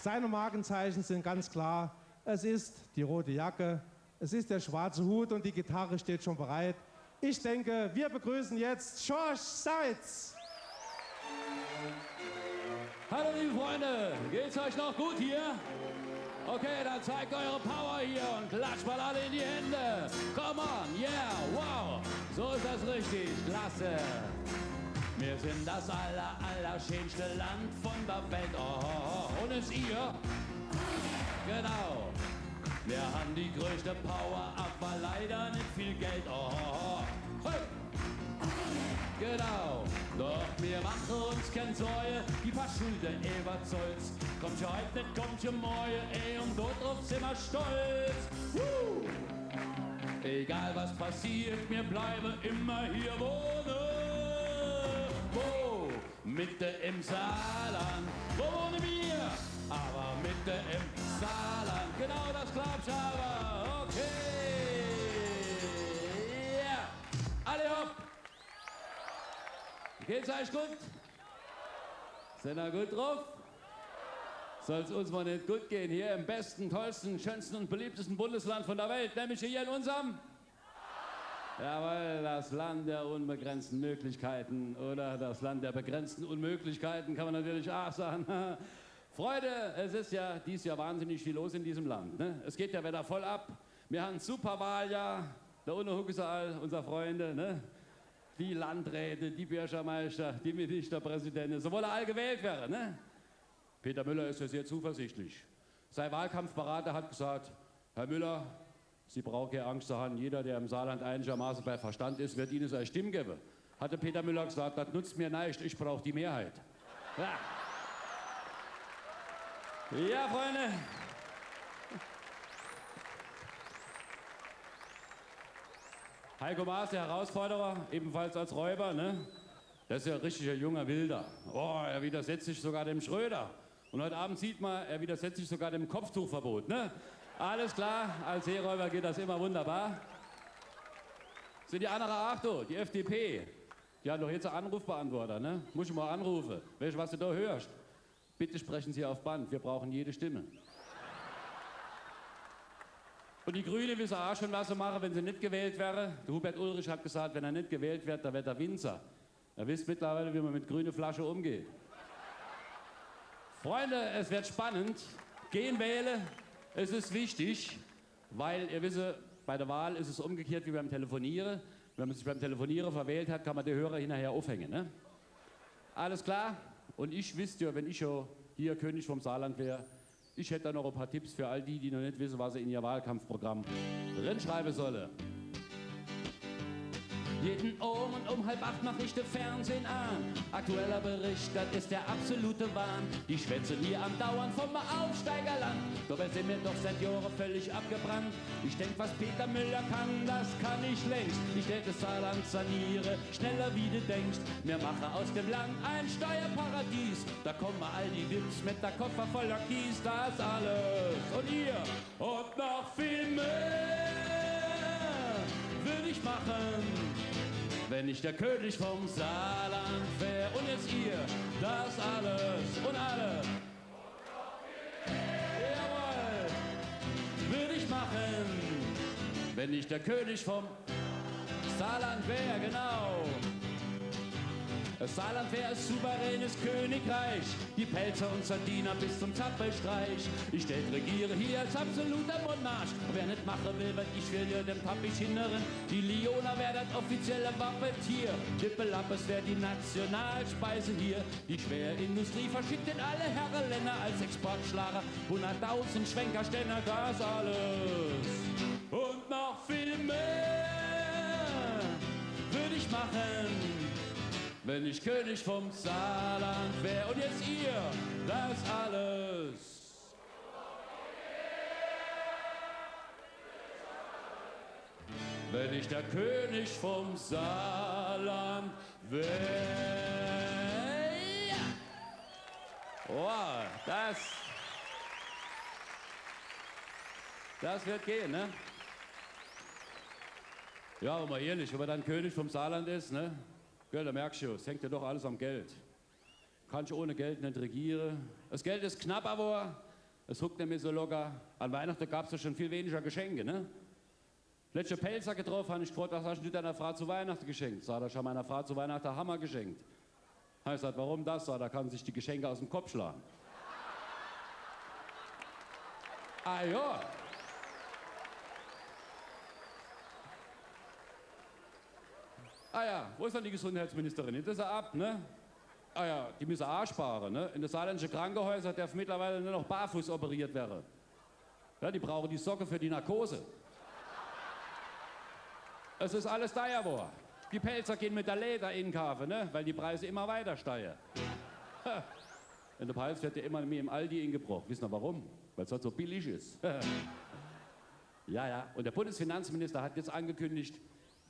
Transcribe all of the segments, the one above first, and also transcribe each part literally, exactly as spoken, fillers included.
Seine Markenzeichen sind ganz klar. Es ist die rote Jacke, es ist der schwarze Hut und die Gitarre steht schon bereit. Ich denke, wir begrüßen jetzt Schorsch Seitz. Hallo liebe Freunde, geht's euch noch gut hier? Okay, dann zeigt eure Power hier und klatscht mal alle in die Hände. Come on, yeah, wow, so ist das richtig, klasse. Wir sind das aller, allerschönste Land von der Welt. Oh, und ist ihr? Genau. Wir haben die größte Power, aber leider nicht viel Geld. Oh, hey. Genau. Doch wir machen uns kein Sorge, die paar Schulden überzollt. Kommt ja heute nicht, kommt ja morgen, ey, und dort drauf sind wir stolz. Woo! Egal was passiert, wir bleiben immer hier wohnen. Wo? Mitte im Saarland. Wo wohnen wir? Aber Mitte im Saarland. Genau das klappt aber. Okay. Ja. Alle hopp. Geht's euch gut? Seid ihr gut drauf? Soll's uns mal nicht gut gehen hier im besten, tollsten, schönsten und beliebtesten Bundesland von der Welt, nämlich hier in unserem Jawohl, das Land der unbegrenzten Möglichkeiten oder das Land der begrenzten Unmöglichkeiten kann man natürlich auch sagen. Freunde, es ist ja dieses Jahr wahnsinnig viel los in diesem Land. Ne? Es geht ja wieder voll ab. Wir haben ein Superwahljahr. Da unten hucken sie all, unsere Freunde. Ne? Die Landräte, die Bürgermeister, die Ministerpräsidenten. Sie wollen all gewählt werden. Ne? Peter Müller ist ja sehr zuversichtlich. Sein Wahlkampfberater hat gesagt, Herr Müller, Sie brauchen keine Angst zu haben, jeder, der im Saarland einigermaßen bei Verstand ist, wird Ihnen seine Stimme geben. Hat der Peter Müller gesagt, das nutzt mir nichts, ich brauche die Mehrheit. Ja. Ja, Freunde. Heiko Maas, der Herausforderer, ebenfalls als Räuber, ne? Das ist ja ein richtiger junger Wilder. Oh, er widersetzt sich sogar dem Schröder. Und heute Abend sieht man, er widersetzt sich sogar dem Kopftuchverbot, ne? Alles klar, als Seeräuber geht das immer wunderbar. Sind die anderen auch da, die F D P? Die haben doch jetzt einen Anrufbeantworter, ne? Muss ich mal anrufen. Weißt du, was du da hörst? Bitte sprechen Sie auf Band, wir brauchen jede Stimme. Und die Grünen wissen auch schon, was sie machen, wenn sie nicht gewählt wären. Der Hubert Ulrich hat gesagt, wenn er nicht gewählt wird, dann wird er Winzer. Ihr wisst mittlerweile, wie man mit grünen Flaschen umgeht. Freunde, es wird spannend. Gehen wählen, es ist wichtig, weil, ihr wisst, bei der Wahl ist es umgekehrt wie beim Telefonieren. Wenn man sich beim Telefonieren verwählt hat, kann man die Hörer hinterher aufhängen. Ne? Alles klar? Und ich wüsste ja, wenn ich ja hier König vom Saarland wäre, ich hätte da noch ein paar Tipps für all die, die noch nicht wissen, was sie in ihr Wahlkampfprogramm drinschreiben sollen. Jeden Abend um halb acht mach ich den Fernsehen an. Aktueller Bericht, das ist der absolute Wahn. Die schwätzen hier andauernd vom Aufsteigerland. Dabei sind wir doch seit Jahren völlig abgebrannt. Ich denk, was Peter Müller kann, das kann ich längst. Ich werde das Saarland sanieren, schneller wie du denkst. Wir machen aus dem Land ein Steuerparadies. Da kommen all die Wips mit der Koffer voller Kies. Das alles und ihr und noch viel mehr würde ich machen, wenn ich der König vom Saarland wär. Und jetzt ihr, das alles und alle. Jawohl, würde ich machen, wenn ich der König vom Saarland wär, genau. Das Saarland wär ein souveränes Königreich. Die Pälzer und Sardiner bis zum Zappelstreich. Ich tät regiere hier als absoluter Monarch. Wer nicht machen will, was ich will, ja, dem tapp ich hinnere. Die Liona wär das offizielle Wappentier. Dippelappes wär die Nationalspeise hier. Die Schwerindustrie verschickt in alle Herren Länder als Exportschlager hunderttausend Schwenkerständer, das alles und noch viel mehr würde ich machen, wenn ich König vom Saarland wär. Und jetzt ihr, das alles. Wenn ich der König vom Saarland wär. Wow, das, das wird gehen, ne? Ja, aber mal ehrlich, wenn man dann König vom Saarland ist, ne? Gell, da merkst du, es hängt ja doch alles am Geld. Kannst ohne Geld nicht regieren. Das Geld ist knapp, aber Es huckt nämlich so locker. An Weihnachte gab's ja schon viel weniger Geschenke, ne? Letschte Pälzer getroff, han ich gefragt: „Was hast du deiner Frau zu Weihnachte geschenkt?“ Sagt er: „Ich hab meiner Frau zu Weihnachte en Hammer geschenkt.“ Han ich gesagt: „Warum das?“ Sagt er: „Kann sich die Geschenke aus dem Kopf schlagen.“ Ah ja. Ah ja, wo is dann die Gesundheitsministerin? Jetzt is er ab, ne? Ah ja, die müsse aa spare, ne? In de saarländische Krankehäuser derf mittlerweile nur noch barfuß operiert werre. Ja, die brauche die Socke für die Narkose. Es is alles deier wor. Die Pälzer gehn mit de Läder inkaafe, ne? Weil die Preise immer weiter steige. In de Palz werd ja immer mehr im Aldi ingebroch. Wissen er warum? Weil's halt so billig is. Ja, ja. Und der Bundesfinanzminister hat jetzt angekündigt,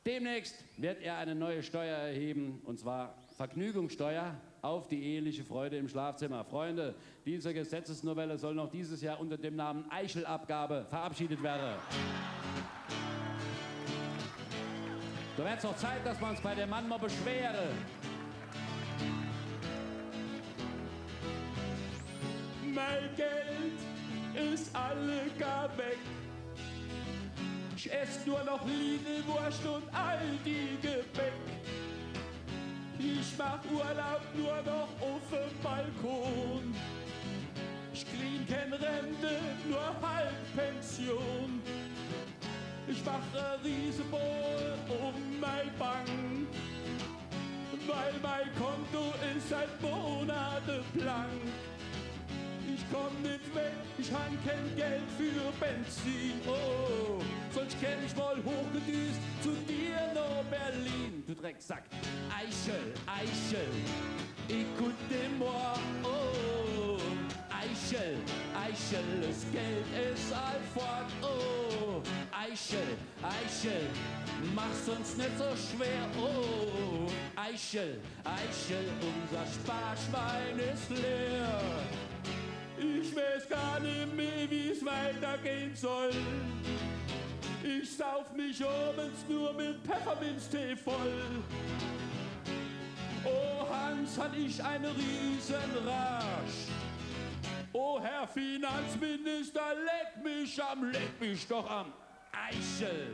demnächst wird er eine neue Steuer erheben, und zwar Vergnügungssteuer auf die eheliche Freude im Schlafzimmer. Freunde, diese Gesetzesnovelle soll noch dieses Jahr unter dem Namen Eichelabgabe verabschiedet werden. Da werd's auch Zeit, dass mer uns bei dem Mann mal beschwere. Mein Geld is alle gar weg. Ich ess nur noch Lidl-Wurscht und Aldi-Gebäck. Ich mach Urlaub nur noch uff'm Balkon. Ich krien kein Rente, nur Halbpension. Ich mach e Rieseboll um mei Bank, weil mei Konto is seit Monate blank. Ich komm nit weg, ich han kein Geld für Benzin. Oh, sonst käm ich mal hochgedüst zu dir nach Berlin. Du Drecksack. Eichel, Eichel, écoute-moi, oh. Eichel, Eichel, es Geld is all fort, oh. Eichel, Eichel, mach's uns nit so schwer, oh. Eichel, Eichel, unser Sparschwein is leer. Ich weiß gar nimmer, wie's weitergehen soll. Ich sauf mich abends nur mit Pefferminztee voll. Oh Hans, hat ich eine Riesenrage. Oh Herr Finanzminister, leck mich am, leck mich doch am. Eichel,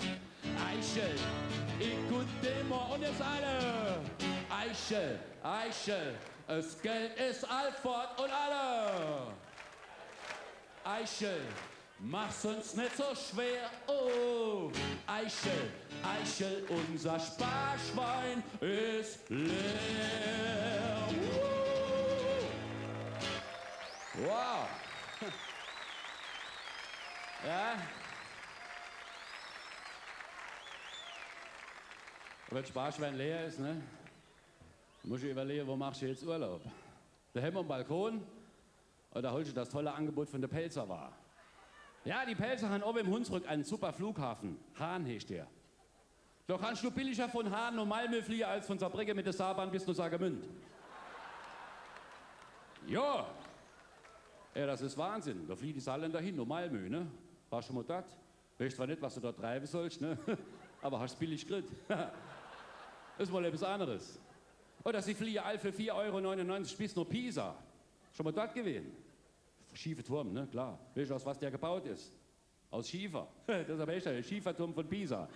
Eichel, écoute-moi. Und jetzt alle. Eichel, Eichel, es Geld is all fort und alle. Eichel, mach's uns nit so schwer, oh. Eichel, Eichel, unser Sparschwein is leer. Woo! Wow. Ja. Und wenn Sparschwein leer is, ne? Muss ich überlege, wo machst du jetzt Urlaub? Daheim am Balkon? Oder holst du das tolle Angebot von de Pälzer wahr? Ja, die Pälzer han owe im Hunsrück en super Flughafen. Hahn heeßt der. Da kannst du billiger von Hahn no Malmö fliehe als von Saarbrücke mit de Saarbahn bis no Saargemünd. Ja. Ja, das is Wahnsinn. Da fliehen die Saarländer hin, no Malmö, ne? Warst schon mal dort? Weescht zwar nit, was du dort treibe sollst, ne? Aber hast's billig gekriet. Is mal etwas anderes. Oder sie fliehe all für vier Euro neunundneunzig bis no Pisa. Schon mal dort gewesen? Schiefe Turm, ne? Klar. Weescht, aus was der gebaut is? Aus Schiefer. Deshalb heeßt er der Schieferturm von Pisa.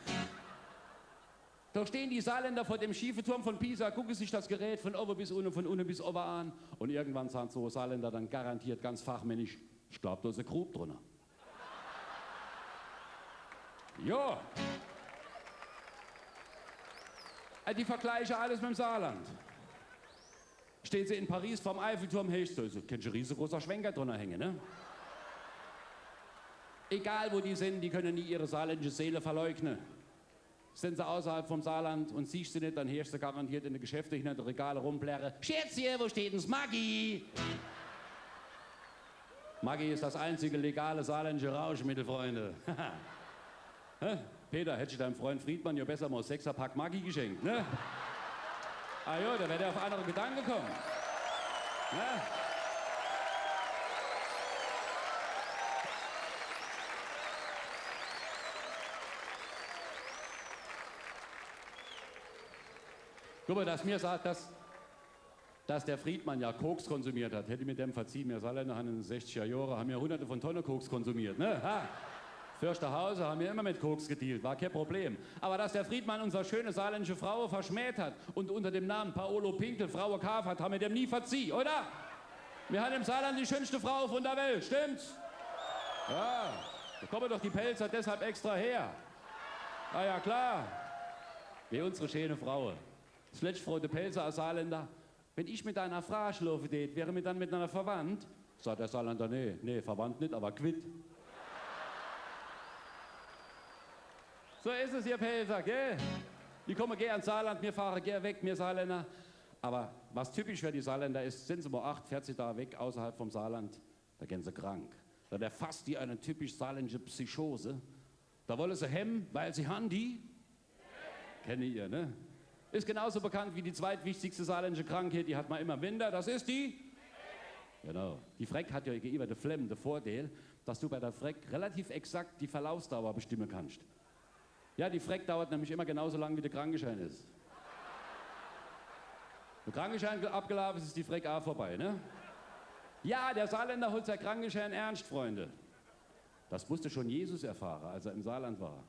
Da stehen die Saarländer vor dem Schieferturm von Pisa, gucken sich das Gerät von oben bis unten, von unten bis oben an. Und irgendwann sagen so Saarländer dann garantiert ganz fachmännisch: „Ich glaub, da is e Grub drunter.“ Ja. Äh, die vergleichen alles mit dem Saarland. Stehen sie in Paris vorm Eiffelturm, heeßt es, da kennt e riesengroßer Schwenker drunter hängen, ne? Egal, wo die sind, die können nie ihre saarländische Seele verleugnen. Sind sie außerhalb vom Saarland und siehst sie nicht, dann hörst du garantiert in den Geschäften hinter den Regalen rumplärren: „Schätzje, wo steht denn das Maggi?“ Maggi ist das einzige legale saarländische Rauschmittel, Freunde. Hä? Peter, hättest du deinem Freund Friedmann ja besser mal ein Sechserpack Maggi geschenkt, ne? Ah ja, da wäre der auf andere Gedanken gekommen. Ne? Guck mal, dass mir sagt, dass Dass der Friedmann ja Koks konsumiert hat, hätt ich mit dem verzieh. Mir Saarlänner han in de sechziger Johre, han mir hunderte von Tonne Koks konsumiert, ne? Ha! Fürchterhause han mir immer mit Koks gedealt, war kee Problem. Awwer dass der Friedmann unser schöne saarlännische Fraue verschmäht hat un unter dem Namen Paolo Pinkel Fraue kaaft hat, han mir dem nie verzieh, oder? Mir han im Saarland die schönschte Fraue von der Welt, stimmt's? Ja, do komme doch die Pälzer deshalb extra her. Ah ja, klar. Wie unsere schäne Fraue. Des letscht froogt de Pälzer e Saarlänner: „Wenn ich mit deiner Fraa schloofe dät, wäre mir dann mitnanner verwandt?“ Sagt der Saarlänner: „Nee, nee, verwandt nit, awwer quitt.“ So is es, ihr Pälzer, gell? Mir komme gern ins Saarland, mir fahre gern weg, mir Saarlänner. Awwer was typisch für die Saarlänner is, sin se mol acht, vierzig Daa weg, außerhalb vom Saarland, do gehn se krank. Do erfasst die e typisch saarlännische Psychose. Do wolle se hem, weil se han die Kenne ihr, ne? Is genauso bekannt wie die zweitwichtigste saarlännische Krankheit, die hat ma immer im Winter, des is die. Genau. Die Freck hat jo gegeniwwer de Flemm de Vordeel, dass du bei der Freck relativ exakt die Verlaufsdauer bestimme kannst. Ja, die Freck dauert nämlich immer genauso lang, wie de Krankeschein is. De Krankeschein ge-, abgelaafe is, is die Freck aa vorbei, ne? Ja, der Saarlänner holt sei Krankeschein ernscht, Freunde. Des musste schon Jesus erfahre, als er im Saarland war.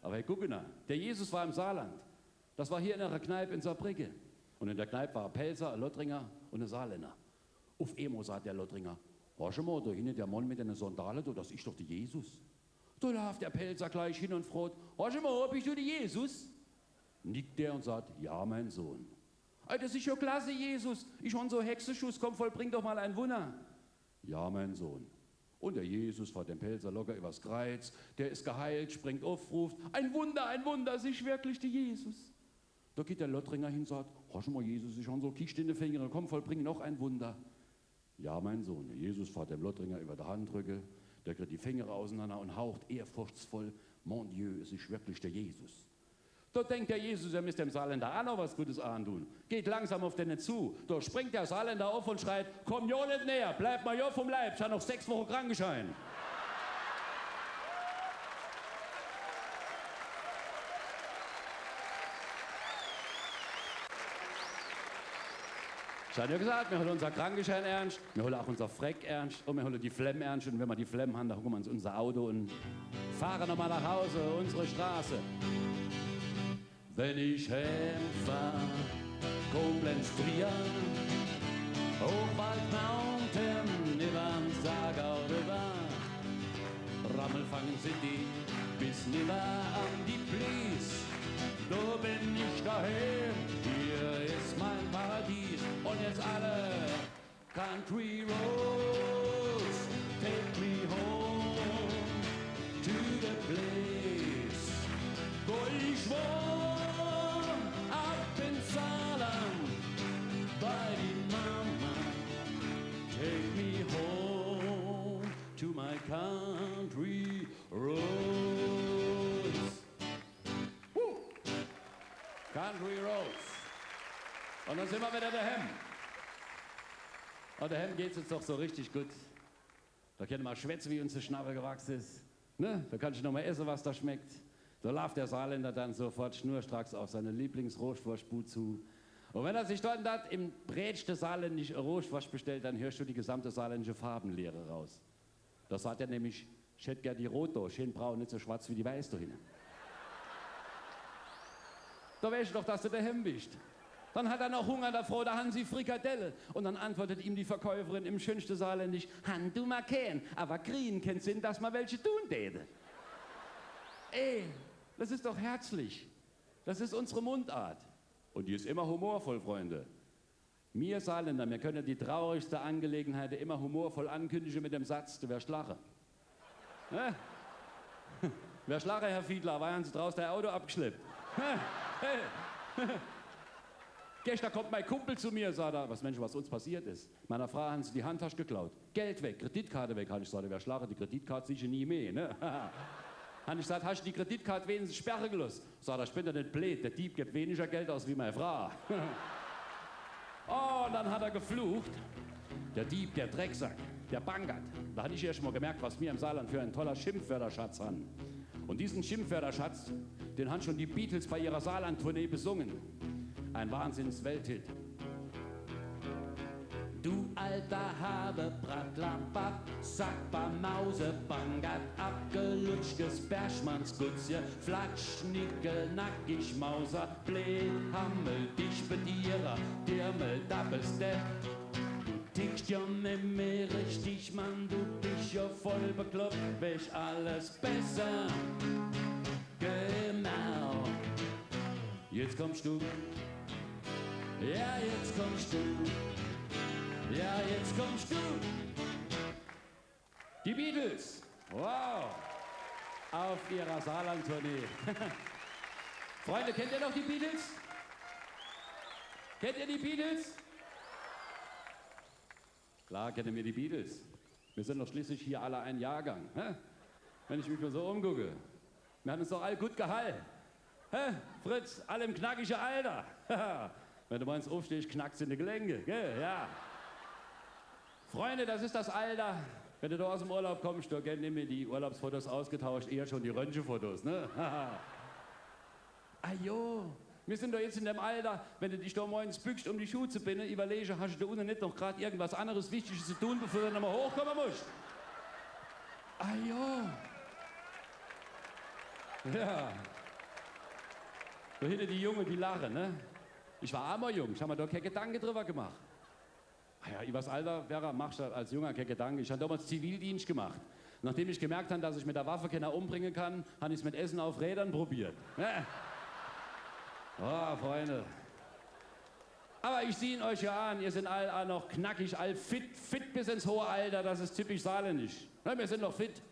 Awwer hey, guck eener, der Jesus war im Saarland. Des war hier in ener Kneip in Saarbrigge. Un in der Kneip war e Pälzer, e Lothringer un e Saarlänner. Uf eemol sagt der Lothringer: „Horch emol, do hinne der Mann mit dene Sandale, do, des is doch de Jesus.“ Do laaft der Pälzer gleich hin un froot: „Horch emol, bisch du de Jesus?“ Nickt der un sagt: „Ja, mein Sohn.“ „Ei, des is jo klasse, Jesus. Ich han so Hexeschuss. Komm, vollbring doch mol e Wunner.“ „Ja, mein Sohn.“ Un der Jesus fahrt dem Pälzer locker iwwers Kreiz, der is geheilt, springt uf, ruft: „E Wunner, e Wunner, es is wirklich de Jesus.“ Do geht der Lothringer hin, sagt: „Horch emol, Jesus, ich han so Kischt in de Fingere, komm, vollbring noch e Wunner.“ „Ja, mein Sohn.“ Der Jesus fahrt dem Lothringer iwwer de Handrücke, der kriegt die Fingere ausenanner un haucht ehrfurchtsvoll: „Mon Dieu, es is wirklich de Jesus.“ Do denkt der Jesus, er misst dem Saarlänner aa noch was Gutes antun. Geht langsam uf dene zu. Do springt der Saarlänner uf un schreit: „Komm jo nit näher, bleib ma jo vum Leib, ich han noch sechs Woche Krankeschein.“ Ich han jo gesagt, mir holle unser Krankeschein ernscht. Mir holle aa unser Freck ernscht un mir holle die Flemm ernscht. Un wenn mir die Flemm han, dann hucke mir uns in unser Auto un fahre nochmol nach Hause, unsere Straße. Wenn ich heemfahr, Koblenz, Trier, Hochwald, Mountain, iwwern Saargau riwwer, Rammelfangen City bis niwwer an die Fließ, do bin ich daheem, hier is mein Paradies. Un jetzt alle: Country roads, take me home to the place, wo ich wohn, ab ins Saarland, bei die Mama. Take me home to my country roads. Huh. Country Roads. Un dann sin mir widder daheem. Un daheem geht's uns doch so richtig gut. Do kenne mir schwätze, wie uns de Schnawwel gewachse is. Ne? Do kannsch nochmol esse, was do schmeckt. Do laaft der Saarlänner dann sofort schnurstracks uf sei Lieblingsroostwurschtbud zu. Un wenn er sich dort dann im breetschte Saarländisch e Roostwurscht bestellt, dann hörsch du die gesamte saarländische Farbenlehre raus. Do sagt er nämlich: „Ich hätt gern die rot do, scheen braun, nit so schwarz wie die weiß do hinne.“ Do weescht doch, dass du daheem bisch. Dann hat er noch Hunger, do froot er: „Han Sie Frikadelle?“ Un dann antwortet ihm die Verkäuferin im schönschte Saarländisch: „Han du ma keen, awwer krien kennt sin, dass ma welche tun däte.“ Ey, des is doch herzlich. Des is unsere Mundart. Un die is immer humorvoll, Freunde. Mir Saarlänner, mir kenne die traurigschte Angelegenheite immer humorvoll ankündige mit dem Satz: „Du werscht lache.“ Ne? „Werscht lache, Herr Fiedler, weil han Se drauß dei Auto abgeschleppt.“ Hey. Geschtern kommt mei Kumpel zu mir, sagt er: „Was, Mensch, was uns passiert is? Meiner Fraa han se die Handtasch geklaut. Geld weg, Kreditkarte weg.“ Han ich gesagt: „Du werscht lache, die Kreditkaart siehsch nie meh, ne?“ Han ich gesagt: „Hasch die Kreditkaart wenigstens sperre geloss?“ Sagt er: „Ich bin doch nit bleed, der Dieb gibt weniger Geld aus wie mei Fraa.“ Oh, un dann hat er geflucht. Der Dieb, der Drecksack, der Bankert. Do han ich erscht mol gemerkt, was mir im Saarland für en toller Schimpfwörterschatz han. Un diesen Schimpfwörterschatz, den han schon die Beatles bei ihrer Saarland-Tournee besungen. Ein Wahnsinns-Welthit. Du alter Habe, Prattlapapp, Sackbar, Mause, Bangat, abgelutschtes Bergmannsgutzje, Flatsch, Nickel, nackig, Mauser, Blöd, Hammel, dich Bedierer, Dirmel, Dappes, Depp. Du tickst ja nimmer richtig, Mann, du bist ja voll bekloppt, weesch alles besser. Genau. Jetzt kommst du. Ja, jetzt kommst du. Ja, jetzt kommst du. Die Beatles. Wow. Auf ihrer Saarland-Tournee. Freunde, kennt ihr noch die Beatles? Kennt ihr die Beatles? Klar kenne mir die Beatles. Wir sind doch schließlich hier alle ein Jahrgang, hä? Wenn ich mich mal so umgucke. Wir haben uns doch all gut gehall. Hä? Fritz, all im knackige Alter. Wenn du morgens aufstehst, knackt's in die Gelenke, gell? Ja. Freunde, das ist das Alter. Wenn du da aus dem Urlaub kommst, da gehen nicht mehr die Urlaubsfotos ausgetauscht, eher schon die Röntgenfotos, ne? Ah jo, mir sind doch jetzt in dem Alter, wenn du dich da morgens bückst, um die Schuhe zu binden, überlege, hast du da unten nicht noch grad irgendwas anderes Wichtiges zu tun, bevor du nochmal hochkommen musst? Ah jo. Ja. Da hinten die Jungen, die lachen, ne? Ich war auch mal jung, ich hab mir da keine Gedanken drüber gemacht. Ah ja, übers Alter, Vera, machst du als Junger keine Gedanken. Ich hab damals Zivildienst gemacht. Nachdem ich gemerkt hab, dass ich mit der Waffe keiner umbringen kann, hab ich's mit Essen auf Rädern probiert. Ne? Oh, Freunde. Aber ich sieh euch ja an, ihr sind all, all noch knackig, all fit, fit bis ins hohe Alter, das ist typisch saarländisch. Ne, wir sind noch fit.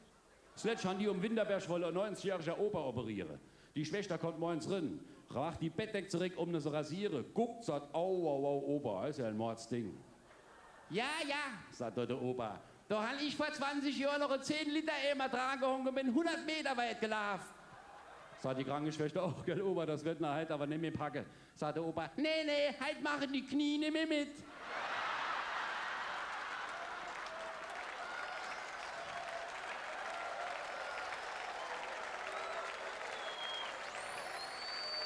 Zuletzt han die um Winterberg wolle en neunzigjähriger Opa operiere. Die Schwester kommt morgens rin, macht die Bettdeck zurück, um ne zu rasiere. Guckt, sagt: „Au, au, au, Opa, is ja en Mordsding.“ „Ja, ja“, sagt dort der Opa, „do han ich vor zwanzig Jahr noch en zehn Liter Eimer dran gehonge un bin hundert Meter weit gelaufen.“ Sagt die Krankenschwester: „Oh, gell, Opa, das wird na heit aber nimmi packe.“ Sagt der Opa: „Nee, nee, heit machen die Knie nimmi mit.“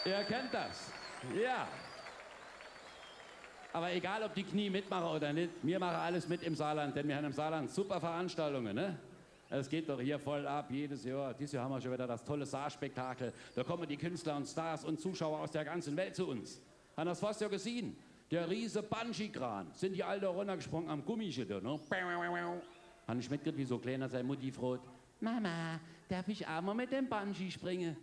Ihr kennt das. Ja. Aber egal, ob die Knie mitmachen oder nicht, wir machen alles mit im Saarland, denn wir haben im Saarland super Veranstaltungen, ne? Es geht doch hier voll ab, jedes Jahr. Dieses Jahr haben wir schon wieder das tolle Saarspektakel. Da kommen die Künstler und Stars und Zuschauer aus der ganzen Welt zu uns. Han das fast ja gesehen? Der riese Bungee-Kran. Sind die alle da runtergesprungen am Gummischiff, ne? Han ich mitgekriegt, wie so Kleiner sei Mutti fragt: „Mama, darf ich auch mal mit dem Bungee springen?“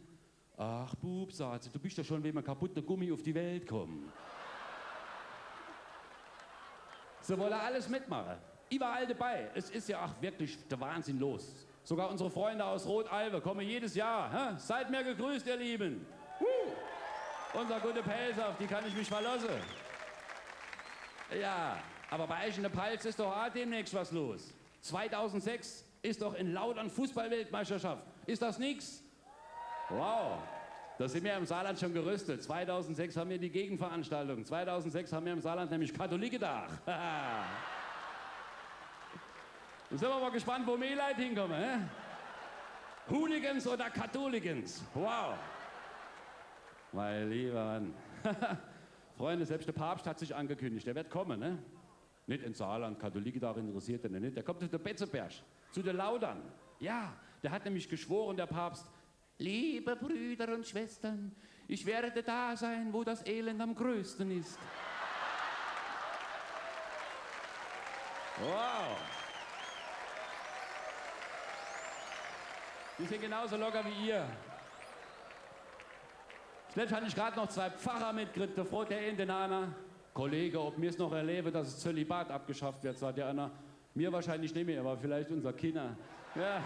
„Ach, Bub“, sagt sie, „du bist ja schon wegen kaputte Gummi auf die Welt kommen.“ Sie wollen alles mitmachen. Überall dabei. Es ist ja auch wirklich der Wahnsinn los. Sogar unsere Freunde aus Rodalbe kommen jedes Jahr. Hä? Seid mir gegrüßt, ihr Lieben. Huh. Unser gute Pälzer, auf die kann ich mich verlassen. Ja, aber bei euch in der Palz ist doch auch demnächst was los. Zweitausendsechs ist doch in Lautern Fußballweltmeisterschaft. Ist das nix? Wow, da sind wir im Saarland schon gerüstet. Zweitausendsechs haben wir die Gegenveranstaltung. Zweitausendsechs haben wir im Saarland nämlich Katholiketag. Da sind wir mal gespannt, wo mehr Leute hinkommen. Hä? Hooligans oder Katholikans? Wow. Mein lieber Mann. Freunde, selbst der Papst hat sich angekündigt. Der wird kommen, ne? Nicht ins Saarland, Katholiketag interessiert den nicht. Der kommt zu der Betzeberg, zu der Lautern. Ja, der hat nämlich geschworen, der Papst: „Liebe Brüder und Schwestern, ich werde da sein, wo das Elend am größten ist.“ Wow. Die sind genauso locker wie ihr. Zuletzt hatte ich grad noch zwei Pfarrer mitgekriegt, da fragt der eine den anner: „Kollege, ob mir's noch erleben, dass das Zölibat abgeschafft wird?“ Sagt der anner: „Mir wahrscheinlich nimmi, aber vielleicht unser Kinder.“ Ja.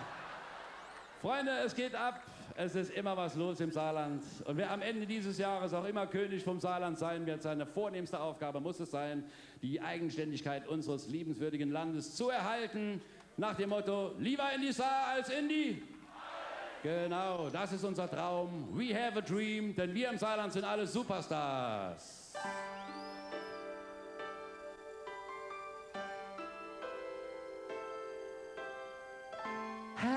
Freunde, es geht ab. Es ist immer was los im Saarland. Und wer am Ende dieses Jahres auch immer König vom Saarland sein wird, seine vornehmste Aufgabe muss es sein, die Eigenständigkeit unseres liebenswürdigen Landes zu erhalten. Nach dem Motto: „Lieber in die Saar als in die“. Genau, das ist unser Traum. We have a dream, denn wir im Saarland sind alle Superstars. Ha,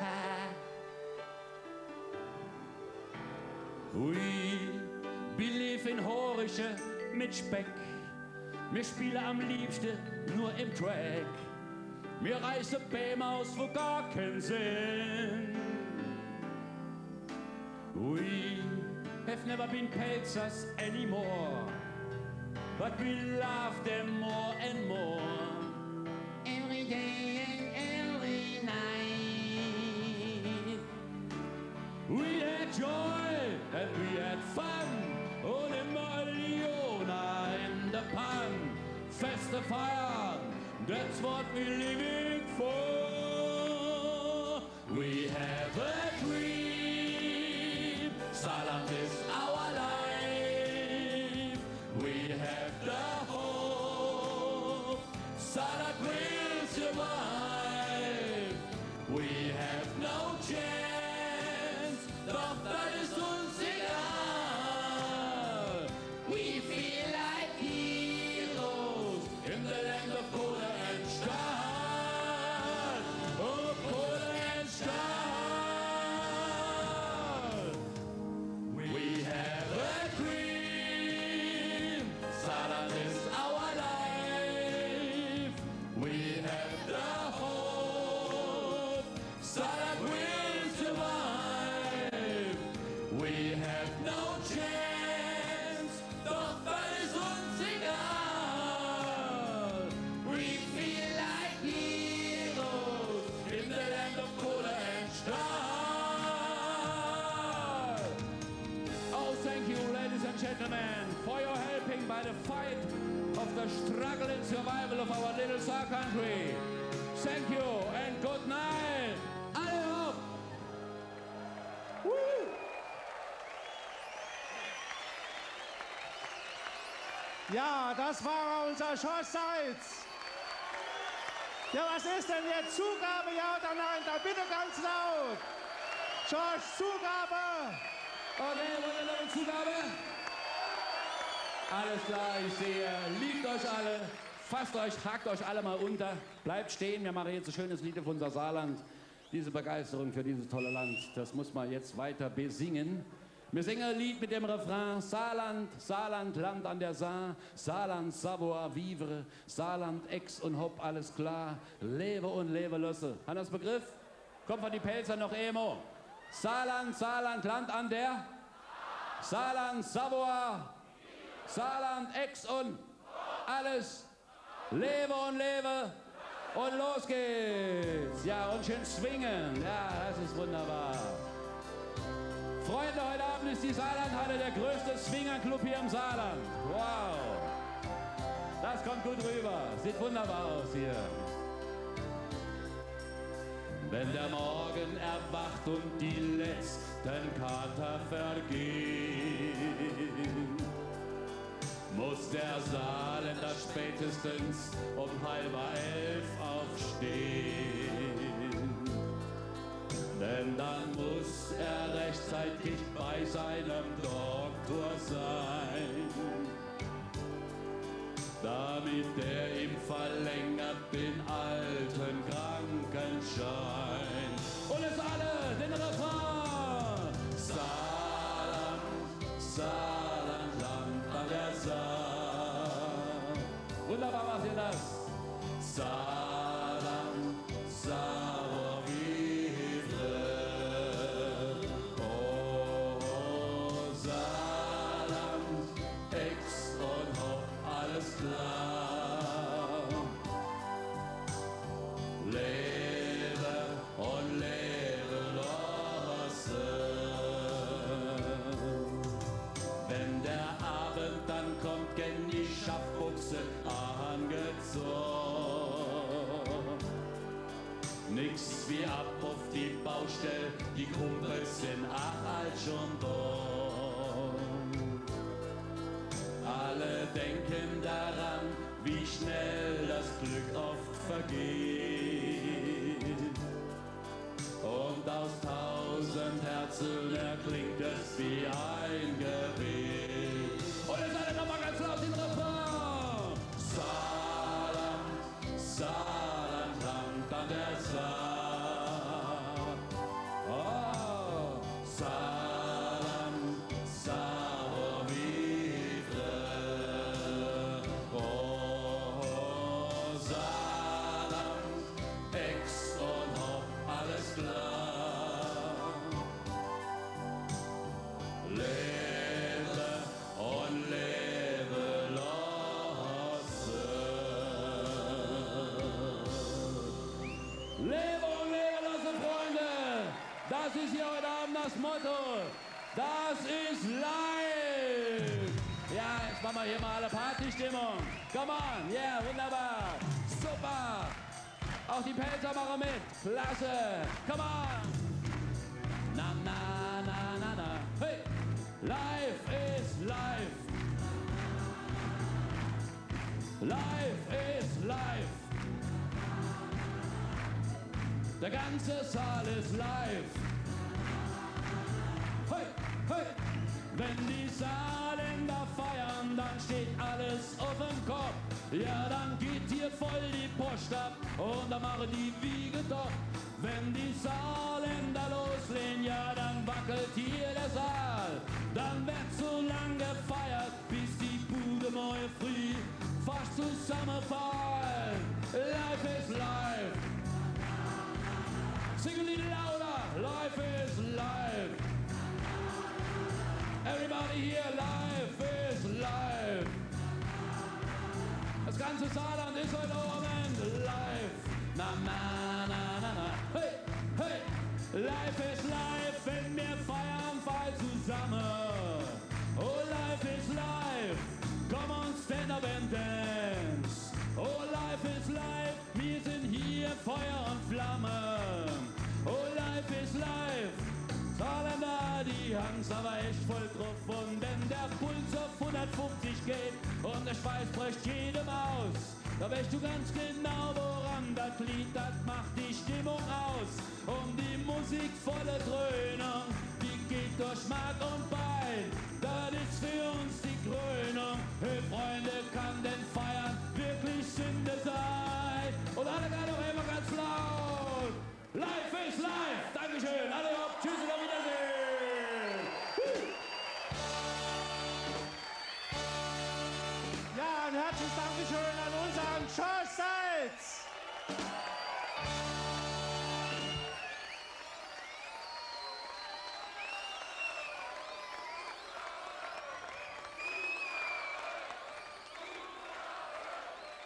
ha. We believe in Horische mit Speck. Mir spiele am liebschte nur im Track. Mir reiße Bääm aus, wo gar kän Sinn. We have never been Pälzers anymore, but we love them more and more. Every day and every night. We had joy and we had fun. Und immer Leona in the Pfann. Feste feiern, that's what we living for. We have a dream, Saarland is our life. We have the hope, Saarland will survive. We have no chance, doch das is uns egal. We feel like heroes in the land of Kohle and Stahl. Oh, Kohle and Stahl. We have a dream. Saarland is our life. We have the hope. Saarland will survive. We have no chance. Doch das is uns egal. We feel like heroes in the land of Kohle and Stahl. Oh, thank you, ladies and gentlemen, for your helping by the fight of the struggle and survival of our little Saar country. Thank you and good night. Alle hopp! Woo! Ja, das war unser Schorsch Seitz. Ja, was ist denn jetzt? Zugabe, ja oder nein? Da bitte ganz laut. Schorsch, Zugabe. Okay, wollt ihr noch eine Zugabe? Alles klar, ich sehe, liegt euch alle, fasst euch, hakt euch alle mal unter, bleibt stehen, wir machen jetzt ein schönes Lied für unser Saarland. Diese Begeisterung für dieses tolle Land, das muss man jetzt weiter besingen. Wir singen ein Lied mit dem Refrain: Saarland, Saarland, Land an der Saar, Saarland, Savoir-vivre, Saarland, Ex und Hopp, alles klar, lebe und lebe losse. Hanner's begriff? Kommt von die Pälzer noch emo. Saarland, Saarland, Land an der, Saarland, Savoir, Saarland, Ex und alles. Lebe und lebe. Und los geht's. Ja, und schön swingen. Ja, das ist wunderbar. Freunde, heute Abend ist die Saarlandhalle der größte Swingerclub hier im Saarland. Wow. Das kommt gut rüber. Sieht wunderbar aus hier. Wenn der Morgen erwacht und die letzten Kater vergehen, muss der Saarländer spätestens um halber elf aufstehen. Denn dann muss er rechtzeitig bei seinem Doktor sein, damit der ihm verlängert den alten Krankenschein. Und jetzt alle den Refrain. Saarland, Saarland, Land an der Saar. Wunderbar macht ihr das. Saarland, Savoir-vivre. Oh, Saarland, Ex und Hopp, alles klar. Lebe und lebe losse. Wenn der Abend dann kommt, gehn die Schaffbuchse angezogen. Nix wie ab auf die Baustell, die Kumpels sind ach all schon da. Alle denken daran, wie schnell das Glück oft vergeht. Und aus tausend Herzen erklingt es wie ein Gebet. Und jetzt alle nochmal ganz laut den Refrain. Saarland, Saarland, Land an der Saar. Oh, Saarland, Savoir-vivre. Oh, Das Motto, das is live. Ja, jetzt mache mer hier mal alle Partystimmung. Come on, yeah, wunderbar. Super. Auch die Pälzer machen mit. Klasse. Come on. Na, na, na, na, na. Hey. Life is life. Life is life. Der ganze Saal is live. Hey, hey. Wenn die Saarländer feiern, dann steht alles auf dem Kopf. Ja, dann geht hier voll die Post ab und dann machen die Wiege doch. Wenn die Saarländer loslegen, ja, dann wackelt hier der Saal. Dann wird so lang gefeiert, bis die Bude morgen früh fast zusammenfallen. Life is life. Sing a little louder. Life is life. Everybody here, life is life. Das ganze Saarland ist heute Abend live. Na, na, na, na, na. Hey, hey. Life is life, wenn wir feiern, fall zusammen. Oh, life is life, come on, stand up and dance. Oh, life is life, wir sind hier Feuer und Flamme. Oh, life is life, Saarländer, die haben's aber echt voll drauf. Und wenn der Puls auf hundertfünfzig geht und der Schweiß bricht jedem aus, da weißt du ganz genau, woran das liegt, das macht die Stimmung aus. Und die Musik voller Dröhnung, die geht durch Mark und Bein. Das ist für uns die Krönung. Hey Freunde, kann denn Feiern wirklich Sünde sein? Und alle gerade noch einmal ganz laut. Life is life. Dankeschön. Alle hopp. Tschüss und auf Wiedersehen. Ja, ein herzliches Dankeschön an unseren Schorsch Seitz.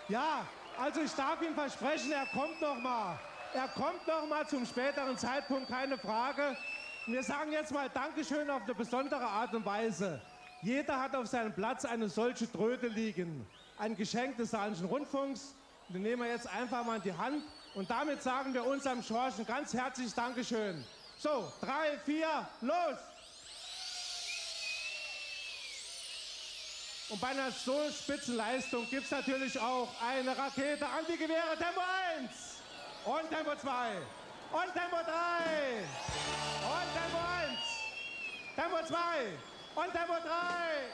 Ja, also ich darf Ihnen versprechen, er kommt noch mal. Er kommt noch mal zum späteren Zeitpunkt, keine Frage. Wir sagen jetzt mal Dankeschön auf eine besondere Art und Weise. Jeder hat auf seinem Platz eine solche Tröte liegen. Ein Geschenk des Saarländischen Rundfunks. Die nehmen wir jetzt einfach mal in die Hand und damit sagen wir unserem Schorsch ein ganz herzliches Dankeschön. So, drei, vier, los! Und bei einer so Spitzenleistung gibt's natürlich auch eine Rakete an die Gewehre. Tempo eins und Tempo zwei und Tempo drei und Tempo eins, Tempo zwei und Tempo drei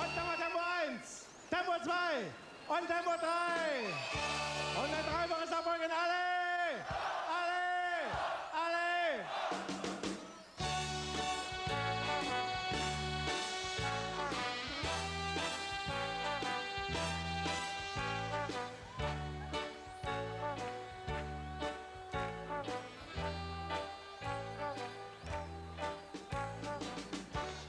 und nochmal Tempo eins. Tempo zwei und Tempo drei. Und der Treiber ist am Morgen alle.